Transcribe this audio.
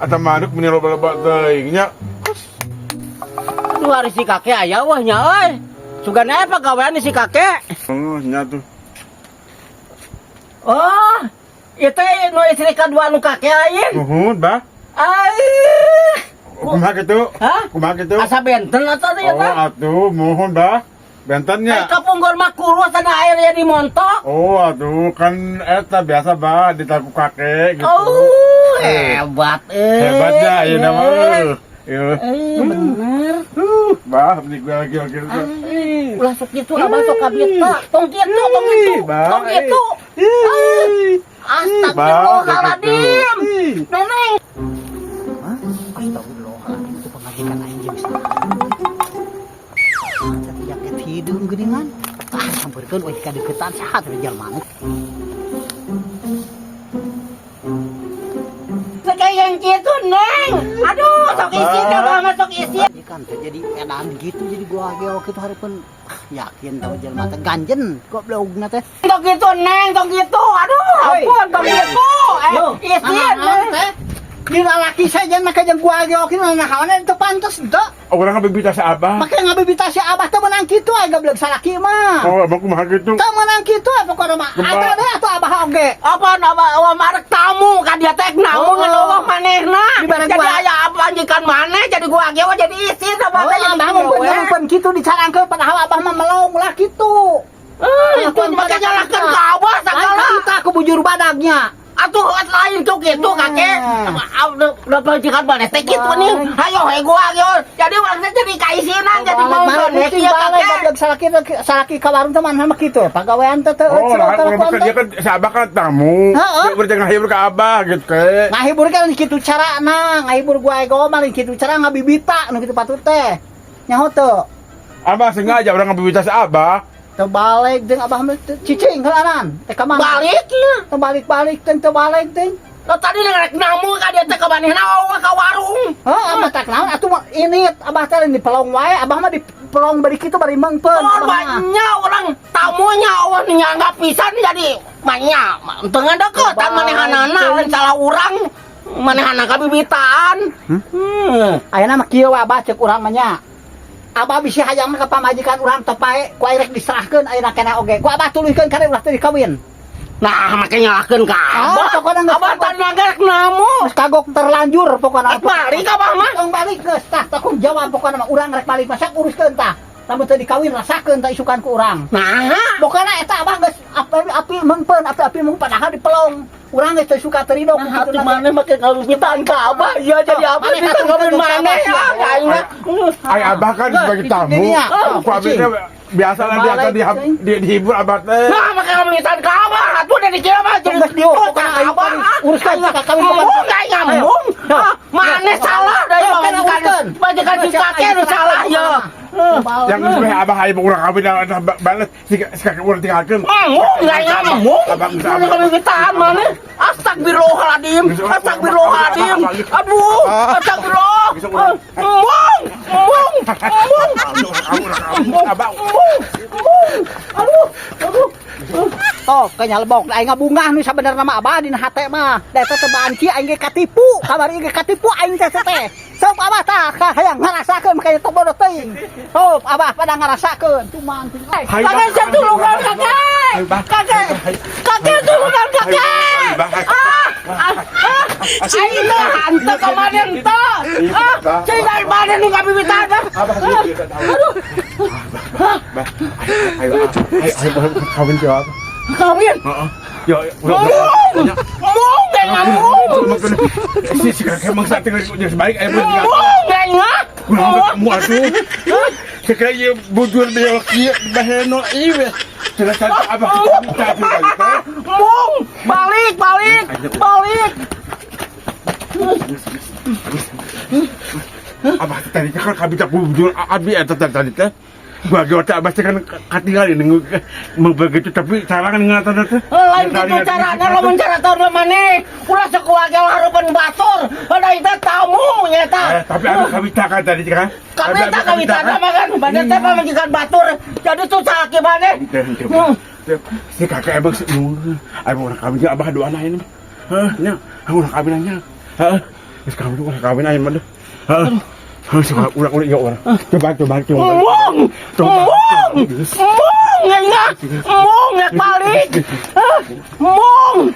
Atau manuk meni loba-loba teuing nya. Aduh, ari si kakek aya wah nya euy. Sugan aya pagawean si kakek. Oh, nya tuh. Oh, itu nu istri kedua nu kakek lain. Nuhun, Bah. Ai. Kumaha kitu? Hah? Kumaha kitu? Asa benten atau teh Oh, teh? Atuh, muhun, Bah. Bentennya. Ai, kapungkur mah kurus tanah air ya dimontok. Oh, atuh kan eta biasa, Bah, ditaku kakek gitu. Oh, hebat eh. Hebatnya ieu nama. Iya. Eh, bener. Bah, ini gue lagi lagi. Ulah sok kitu, abah sok kabita. Tong kitu, tong kitu. Bah, Tong kitu. Astagfirullahaladzim. Neneng. Astagfirullahaladzim, itu pamajikan aing jeung saha? Tapi jaket hidung geuningan. Ah, sampeurkeun euy ka deukeutan saha teh jelema nu. Kayak gitu, Neng. Aduh, sok isin abah mah, sok isin. Ieu kan teh jadi edan gitu, jadi gua ge waktu itu hareupeun ah, yakin tahu jelema teh ganjen goblogna teh. Tong gitu, Neng, tong gitu. Aduh, ampun, tong gitu. Eh, isin. Neng teh. Di lalaki saja mah jeung gua ge waktu itu nahawana teu pantes teu. Orang ngabibita si Abah. Make ngabibita si Abah teh meunang kitu aya goblok salaki mah. Oh, abah kumaha gitu? Teu meunang kitu aya pokona mah. Gempa. Ada deh atuh Abah oge. Apa nama wa marek tamu kan dia teh namu Oh. ngan eueuh manehna. Di bareng Jadi gua. Aya apa anjikan maneh, jadi gua ge wa jadi isin sama Oh, teh jadi abah kieu mah we. ngumpulkeun kitu dicarangkeun, padahal abah mah melong lah kitu. Eh, itu make nyalahkeun ka abah Lain sagala. kabita ku bujur badagnya. Atuh lain tuh gitu, kakek. Udah pamajikan maneh teh kitu nih. Hayo he gua ge. Jadi urang teh jadi kaisinan, jadi mau balik ya, balik kakek. Goblok salaki salaki ka warung teh maneh mah kitu pagawean teh teu Oh, lah, orang kan dia kan si Abah kan tamu. Heeh. Dia berjangan ngahibur ke Abah gitu kayak. Ngahibur kan kitu carana, ngahibur gua ego mah lain kitu cara ngabibita nu kitu patut teh. Nyaho teu? Abah sengaja orang ngabibita si Abah. Teu balik jeung abah mah teu cicing heulanan teh ka mana? Balik. Teu balik-balik teh, teu balik teh. Lo tadi ngerek namu ka dia teh ka manehna eueuh ka warung. Heuh, abah tak naon atuh mah ini abah teh lain di pelong wae, abah mah di pelong bari kitu bari meungpeun Oh, abah mah. banyak orang tamunya Allah nyangga pisan, jadi banyak tengah deketan manehanana, lain salah urang, manehana kabibitaan. Ayeuna mah kieu we, abah, ceuk urang mah nya. Abah bisi hayang mah ka pamajikan urang teu pae, ku aing rek diserahkeun ayeuna keneh oge. Ku abah tuluykeun kade ulah teu dikawin. Nah, make nyalahkeun ka Ah, abah. pokokna geus Abah kagok. tadi ngerek namu. Geus kagok terlanjur pokona. Rek balik abah mah. Tong balik geus tah, tanggung jawab pokona mah urang rek balik mah sok uruskeun tah. Lamun teu dikawin rasakeun tah isukan ku urang. Nah, Pokona eta abah geus api-api meungpeun, api-api meungpeun padahal di pelong. Urang geus teu suka teu ridho ku nah, kitu hati na teh. maneh make kabibitaan ka abah. Iya, jadi abah Maneh bisa katuh kawin ka maneh abah. ya aing mah. Ay, Abah kan sebagai tamu. Ini ya. Ku abah teh biasa lah dia Balik, di, cing. di, dihibur Abah teh. Nah, make kabibitaan ka abah. Atuh dari kieu mah jadi Geus dieu, pokona ka ayo abah. Uruskeun ka kawin pokona. Embung aing ngambung. Ayo. Ah, maneh salah dari Ayo, kan pamajikan. uruskeun. Pamajikan si kakek nu salah ya. Yang sebenarnya Abah ayo urang kawin dah balas si si kakek urang tinggalkeun. Embung aing ngambung. Abah bisa Mana abah. kabibitaan maneh. Astagfirullahaladzim. Astagfirullahaladzim. Aduh, astagfirullah. Embung, embung, embung. Abah. Embung, embung. Aduh, aduh. Oh, kayaknya lebok aing ngabungah nu sabenerna mah abah dina hate mah. Da eta teh banci aing ge katipu, kamari ge katipu aing teh teh. Sok abah tah ka hayang ngarasakeun makanya tong bodoh teuing. Sok abah pada ngarasakeun cuman Kakek, saya tulungan, kakek. Kakek, kakek, tulungan, kakek. Ah, ah, ah. Aing teh hanteu ka maneh henteu. Ah, cing maneh nu kabibitaan. Abah aduh. Bah, ayo ayo ayo kawin jawab. Kawin. Heeh. Yo, Mung, mung, kayak ngambung. Si si kakek mangsa tinggal jeung sebalik ayo tinggal. Mung, kayak ngah. Kurang ketemu atuh. Sekali ieu bujur belok kieu baheno ieu. Jelas abah kita teh. Mung, balik, balik, balik. Abah tadi kan kabita bujur abi eta tadi teh. Gua teh abah teh kan katinggal ini mau begitu tapi sarangan ngatan teh. Lain gitu carana, lamun cara tahu maneh. Ulah sekuaga harupan batur. Ada itu tamu nyata. Eh, tapi abah kabita kan tadi kan. Kabita kabita mah kan maneh teh pamajikan batur. Jadi susah ki maneh. Si kakek emang si ayo orang kawin abah doa ini. Hah, nya, orang kawin nya. Hah. Geus kawin, ulah kawin aing mah deh. Heeh. Heuh, coba ulah ya urang. Coba coba coba. Embung. Coba. Embung. Embung aing mah. Embung rek balik. Ah, embung.